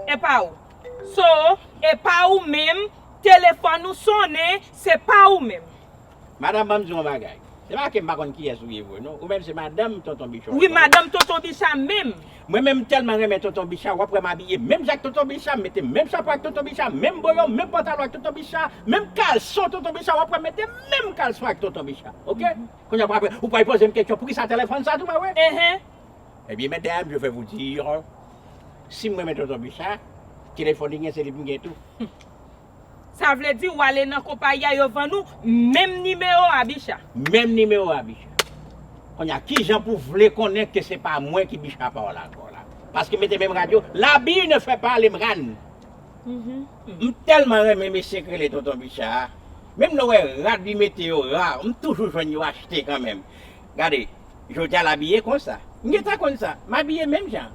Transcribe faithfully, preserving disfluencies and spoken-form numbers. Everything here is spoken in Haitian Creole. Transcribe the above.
E pa ou. So, e pa ou menm, telefòn ou sonnen, se pa ou menm. Madanm, ban m di w yon bagay. Se pa ke m pa konn kiyès ou ye vre, non. Ou menm se madanm Tonton Bicha. Wi, madanm Tonton Bicha menm. Mwen menm m tèlman renmen Tonton Bicha, w ap wè m abiye menm jan ak Tonton Bicha, m mete menm chapo ak Tonton Bicha, menm boyon, menm pantalon ak Tonton Bicha, menm kalson Tonton Bicha, w ap wè m mete menm kalson ak Tonton Bicha. Oke? Kounye a w ap wè, ou pral poze m kesyon, poukisa telefòn sa tou, pa vre? Enhen. Ebyen, mesdames, je vais vous dire, si m renmen Tonton Bicha, telefòn li gen, se li pou m gen tou. Sa vle di w ale nan konpayi a, yo vann ou menm nimewo a Bicha. Menm nimewo a Bicha. Kounye a, kijan pou vle konnen ke se pa mwen ki Bicha pa w la ankò la? Paske mete menm rad yo, l'habit ne fait pas le moine. M tèlman renmen mesye k rele Tonton Bicha a. Menm lè w wè rad li mete yo ra, m toujou jwenn yo achte kanmenm. Gade, jodi a l abiye konsa. M gentan konn sa. M abiye menm jan.